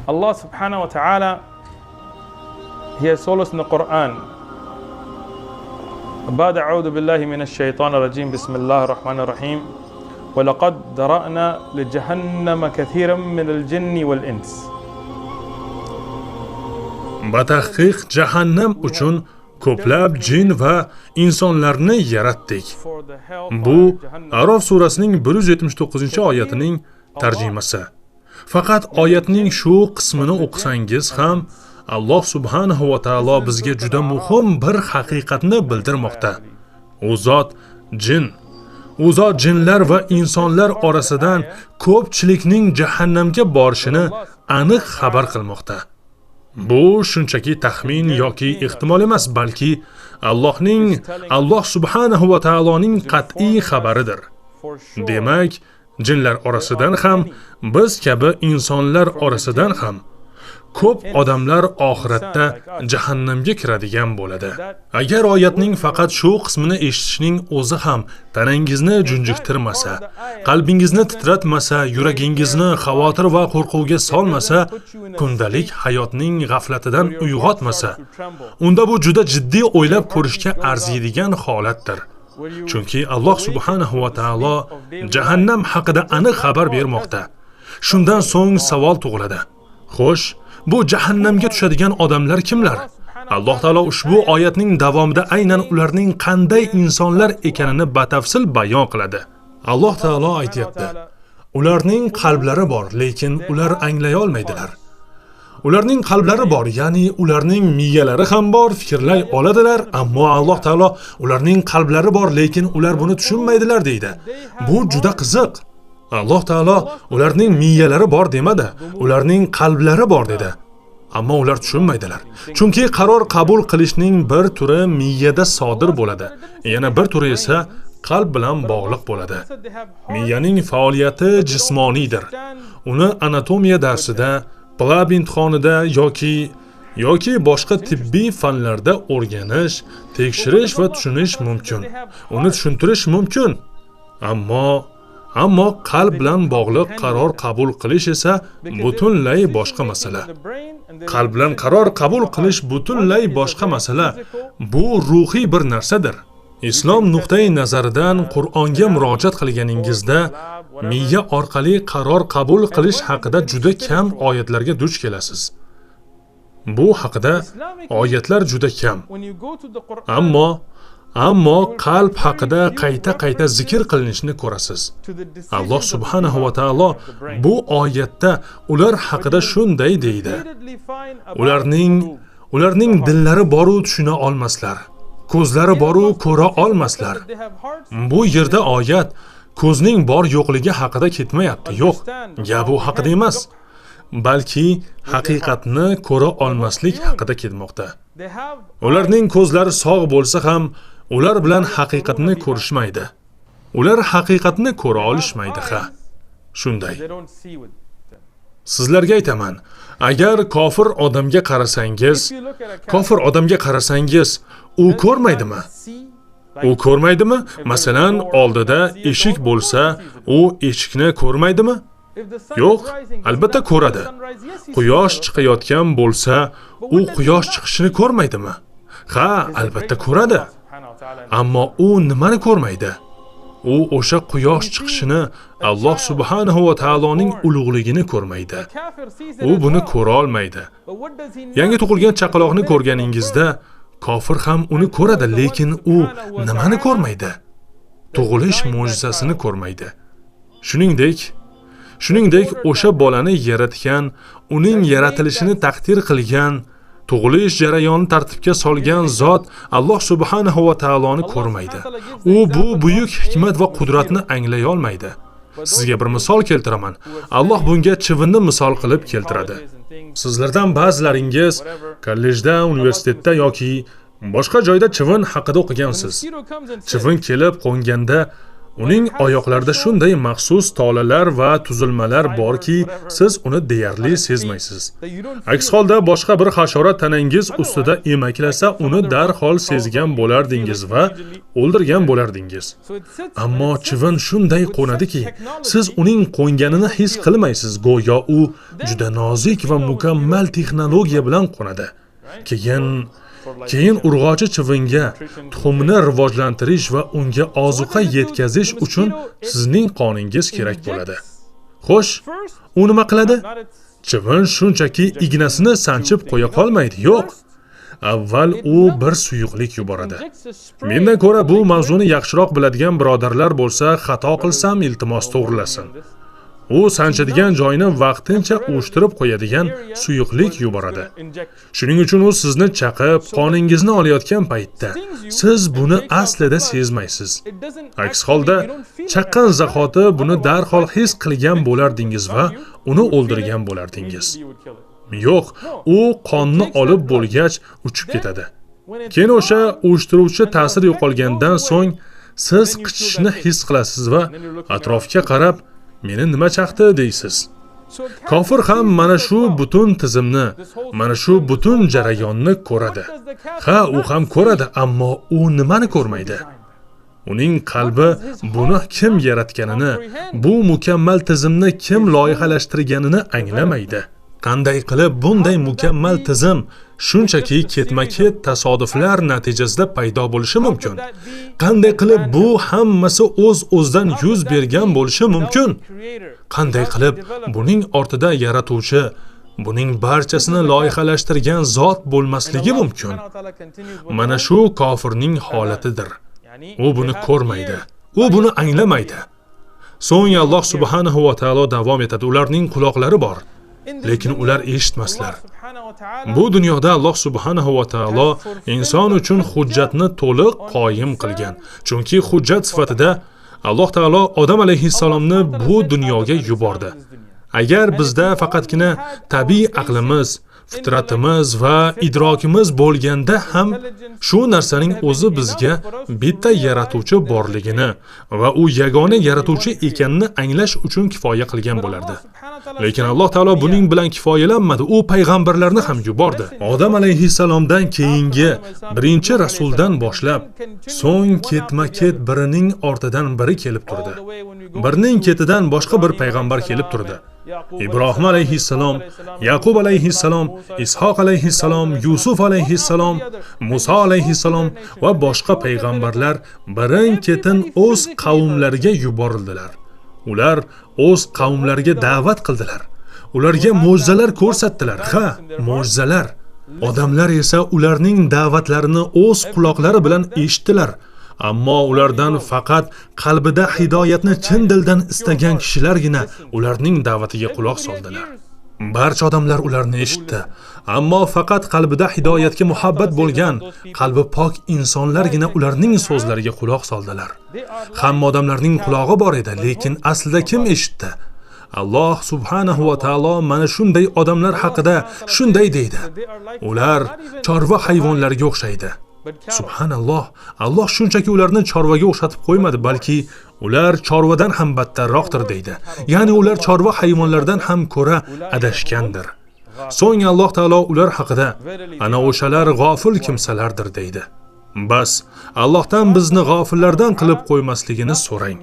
Allah subhanahu wa ta'ala, He has told us in the Quran, بعد أعوذ بالله من الشيطان الرجيم بسم الله الرحمن الرحيم ولقد ذرأنا لجهنم كثيرا من الجن والإنس. Batahqiq jahannam uchun ko'plab jin va insonlarni yaratdik. Bu Arof surasining 179-oyatining tarjimasi. Faqat oyatning shu qismini o'qisangiz ham Alloh subhanahu va taolo bizga juda muhim bir haqiqatni bildirmoqda. U zot jin, u zot jinlar va insonlar orasidan ko'pchilikning jahannamga borishini aniq xabar qilmoqda. Bu shunchaki taxmin yoki ehtimol emas, balki Alloh subhanahu va taoloning qat'iy xabaridir. Demak, jinlar orasidan ham, biz kabi insonlar orasidan ham ko'p odamlar oxiratda jahannamga kiradigan bo'ladi. Agar oyatning faqat shu qismini eshitishning o'zi ham tanangizni junjiktirmasa, qalbingizni titratmasa, yuragingizni xavotir va qo'rquvga solmasa, kundalik hayotning g'aflatidan uyg'otmasa, unda bu juda jiddiy o'ylab ko'rishga arziydigan holatdir. Chunki Alloh subhanahu va taolo jahannam haqida aniq xabar bermoqda. Shundan so'ng savol tug'iladi. Xo'sh, bu jahannamga tushadigan odamlar kimlar? Alloh taolo ushbu oyatning davomida aynan ularning qanday insonlar ekanini batafsil bayon qiladi. Alloh taolo aytayapti: ularning qalblari bor, lekin ular anglay olmaydilar. Ularning qalblari bor, ya'ni ularning miyalari ham bor, fikrlay oladilar, ammo Alloh taolo ularning qalblari bor, lekin ular buni tushunmaydilar deydi. Bu juda qiziq. Alloh taolo ularning miyalari bor demadi, ularning qalblari bor dedi. Ammo ular tushunmaydilar. Chunki qaror qabul qilishning bir turi miyada sodir bo'ladi, yana bir turi esa qalb bilan bog'liq bo'ladi. Miyaning faoliyati jismoniydir. Uni anatomiya darsida, PLAB imtihonida yoki boshqa tibbiy fanlarda o'rganish, tekshirish va tushunish mumkin. Uni tushuntirish mumkin. Ammo qalb bilan bog'liq qaror qabul qilish esa butunlay boshqa masala. Qalb bilan qaror qabul qilish butunlay boshqa masala. Bu ruhiy bir narsadir. Islom nuqtai nazaridan Qur'onga murojaat qilganingizda miya orqali qaror qabul qilish haqida juda kam oyatlarga duch kelasiz. Bu haqida oyatlar juda kam. Ammo qalb haqida qayta-qayta zikr qilinishini ko'rasiz. Alloh subhanahu va taolo bu oyatda ular haqida shunday deydi: Ularning dillari boru tushuna olmaslar, ko'zlari boru ko'ra olmaslar. Bu yerda oyat ko'zning bor yo'qligi haqida ketmayapti. Yo'q, gap bu haqida emas, balki haqiqatni ko'ra olmaslik haqida ketmoqda. Ularning ko'zlari sog' bo'lsa ham, ular bilan haqiqatni ko'rishmaydi. Ular haqiqatni ko'ra olishmaydi, ha. Shunday. Sizlarga aytaman, agar kofir odamga qarasangiz, u ko'rmaydimi? U ko'rmaydimi? Masalan, oldida eshik bo'lsa, u eshikni ko'rmaydimi? Yo'q, albatta ko'radi. Quyosh chiqayotgan bo'lsa, u quyosh chiqishini ko'rmaydimi? Ha, albatta ko'radi. Ammo u nimani ko'rmaydi? U o'sha quyosh chiqishini, Alloh subhanahu va taoloning ulug'ligini ko'rmaydi. U buni ko'ra olmaydi. Yangi tug'ilgan chaqaloqni ko'rganingizda, kofir ham uni ko'radi, lekin u nimani ko'rmaydi? Tug'ilish mo'jizasini ko'rmaydi. Shuningdek, o'sha bolani yaratgan, uning yaratilishini taqdir qilgan, tug'ilish jarayonini tartibga solgan zot Alloh subhanahu va taoloni ko'rmaydi. U bu buyuk hikmat va qudratni anglay olmaydi. Sizga bir misol keltiraman. Alloh bunga chivinni misol qilib keltiradi. Sizlardan ba'zilaringiz kollejda, universitetda yoki boshqa joyda chivin haqida o'qigansiz. Chivin kelib qo'nganda Uning oyoqlarida shunday maxsus tolalar va tuzilmalar borki, siz uni deyarli sezmaysiz. Aks holda boshqa bir hasharot tanangiz ustida emaklasa, uni darhol sezgan bo'lardingiz va o'ldirgan bo'lardingiz. Ammo chivin shunday qo'nadiki, siz uning qo'nganini his qilmaysiz, go'yo u juda nozik va mukammal texnologiya bilan qo'nadi. Keyin urg'ochi chivinga tuxumni rivojlantirish va unga ozuqa yetkazish uchun sizning qoningiz kerak bo'ladi. Xo'sh, u nima qiladi? Chivin shunchaki ignasini sanchib qo'ya qolmaydi, yo'q. Avval u bir suyuqlik yuboradi. Mendan ko'ra bu mavzuni yaxshiroq biladigan birodarlar bo'lsa, xato qilsam iltimos to'g'rilasin. U sanchadigan joyini vaqtincha uvushtirib qo'yadigan suyuqlik yuboradi. Shuning uchun u sizni chaqib, qoningizni olayotgan paytda siz buni aslida sezmaysiz. Aks holda chaqqan zahoti buni darhol his qilgan bo'lardingiz va uni o'ldirgan bo'lardingiz. Yo'q, u qonni olib bo'lgach uchib ketadi. Keyin o'sha uvushtiruvchi ta'sir yo'qolgandan so'ng siz qichishni his qilasiz va atrofga qarab, meni nima chaqdi deysiz. Kofir ham mana shu butun tizimni, mana shu butun jarayonni ko'radi. Ha, u ham ko'radi, ammo u nimani ko'rmaydi? Uning qalbi buni kim yaratganini, bu mukammal tizimni kim loyihalashtirganini anglamaydi. Qanday qilib bunday mukammal tizim shunchaki ketma-ket tasodiflar natijasida paydo bo'lishi mumkin? Qanday qilib bu hammasi o'z-o'zidan yuz bergan bo'lishi mumkin? Qanday qilib buning ortida yaratuvchi, buning barchasini loyihalashtirgan zot bo'lmasligi mumkin? Mana shu kofirning holatidir. U buni ko'rmaydi, u buni anglamaydi. So'ng Alloh subhanahu va taolo davom etadi. Ularning quloqlari bor, lekin ular eshitmaslar. Bu dunyoda Alloh subhanahu va taolo inson uchun hujjatni to'liq qoyim qilgan. Chunki hujjat sifatida Alloh taolo Odam alayhissalomni bu dunyoga yubordi. Agar bizda faqatgina tabiiy aqlimiz, fitratimiz va idrokimiz bo'lganda ham shu narsaning o'zi bizga bitta yaratuvchi borligini va u yagona yaratuvchi ekanini anglash uchun kifoya qilgan bo'lardi. Lekin Alloh taolo buning bilan kifoyalanmadi. U payg'ambarlarni ham yubordi. Odam alayhissalomdan keyingi birinchi rasuldan boshlab, so'ng ketma-ket birining ortidan biri kelib turdi. Birining ketidan boshqa bir payg'ambar kelib turdi. Ibrohim alayhissalom, Yaqub alayhissalom, Ishoq alayhissalom, Yusuf alayhissalom, Musa alayhissalom va boshqa payg'ambarlar birin-ketin o'z qavmlariga yuborildilar. Ular o'z qavmlariga da'vat qildilar. Ularga mo'jizalar ko'rsatdilar. Ha, mo'jizalar. Odamlar esa ularning da'vatlarini o'z quloqlari bilan eshitdilar. Ammo ulardan faqat qalbida hidoyatni chin dildan istagan kishilargina ularning da'vatiga quloq soldilar. Barcha odamlar ularni eshitdi. Ammo faqat qalbida hidoyatga muhabbat bo'lgan, qalbi pok insonlargina ularning so'zlariga quloq soldilar. Hamma odamlarning qulog'i bor edi, lekin aslida kim eshitdi? Alloh subhanahu va taolo mana shunday odamlar haqida shunday deydi. Ular chorva hayvonlarga o'xshaydi. Subhanalloh, Alloh shunchaki ularni chorvaga o'xshatib qo'ymadi, balki ular chorvadan ham battarroqdir deydi. Ya'ni ular chorva hayvonlardan ham ko'ra adashgandir. So'ng Alloh taolo ular haqida ana o'shalar g'ofil kimsalardir deydi. Bas, Allohdan bizni g'ofillardan qilib qo'ymasligini so'rang.